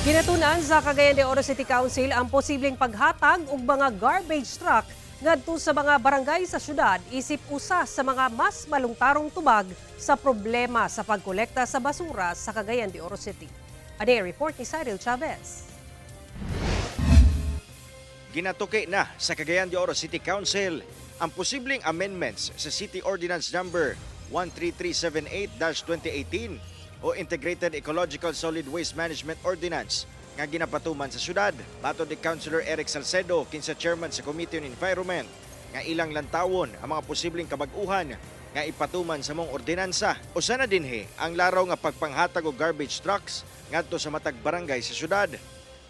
Ginatunan sa Cagayan de Oro City Council ang posibleng paghatag og mga garbage truck ngadto sa mga barangay sa syudad isip usa sa mga mas malungtarong tubag sa problema sa pagkolekta sa basura sa Cagayan de Oro City. Ani report ni Cyril Chavez. Ginatuki na sa Cagayan de Oro City Council ang posibleng amendments sa City Ordinance Number 13378-2018 o Integrated Ecological Solid Waste Management Ordinance nga ginapatuman sa syudad. Matod ni Councilor Eric Salcedo, kinsa chairman sa Committee on Environment, nga ilang lantawon ang mga posibleng kabag-uhan nga ipatuman sa maong ordinansa. Usa na dinhi ang laraw nga pagpanghatag og garbage trucks ngadto sa matag barangay sa syudad.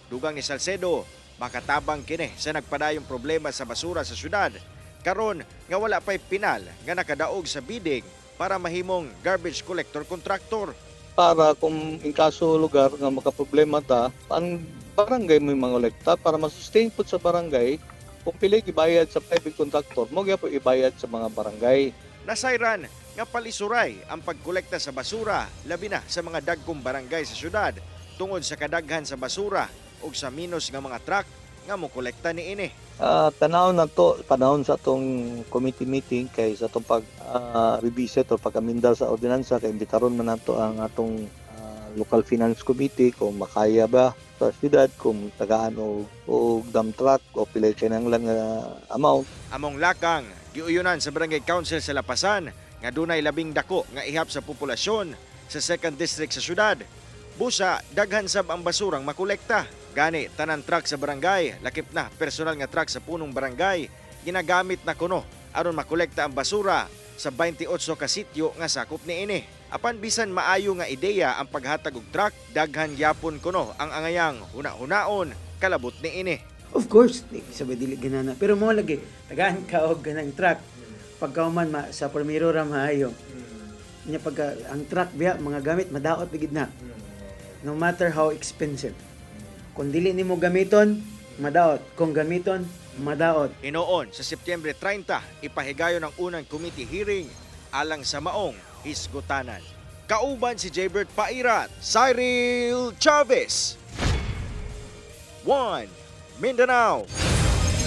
Dugang ni Salcedo, makatabang kini sa nagpadayong problema sa basura sa syudad karon nga wala pa'y pinal nga nakadaog sa bidding para mahimong garbage collector contractor. Para kung in kaso lugar nga makaproblema ta, ang barangay mo mangolekta para ma-sustain pud sa barangay. Kung pila gibayad sa private contractor, mo gyapon ibayad sa mga barangay. Nasayran nga palisuray ang pagkolekta sa basura, labi na sa mga dagkong barangay sa syudad, tungod sa kadaghan sa basura ug sa minus nga mga truck nga mokolekta niini. Tanaw na to panahon sa atong committee meeting kay sa atong pag revisit o pag-amendar sa ordinansa, kay imbitaron man nato ang atong local finance committee kung makaya ba sa syudad kung tagaan og dump truck o pilay kinahanglan nga amount. Among lakang giuyunan sa Barangay Council sa Lapasan nga dunay labing dako nga ihap sa populasyon sa second district sa syudad. Busa daghan sab ang basurang makolekta. Gani tanan truck sa barangay, lakip na personal nga truck sa punong barangay, ginagamit na kuno aron makolekta ang basura sa 28 ka sityo nga sakop niini. Apan bisan maayo nga ideya ang paghatag og truck, daghan gyapon kuno ang angayang huna-hunaon kalabot niini. Of course, di sa dili ginana. Pero mo lagi, tagaan ka og ganang truck. Pagkauman ma, sa primero ra maayo. Nya pagka ang truck biya mga gamit madaot bigid na. No matter how expensive. Kung dili nimo gamiton, madaot. Kung gamiton, madaot. Hinuon sa Setyembre 30, ipahigayon ang unang committee hearing alang sa maong hisgutanan. Kauban si Jaybert Pairat, Cyril Chavez. 1 Mindanao.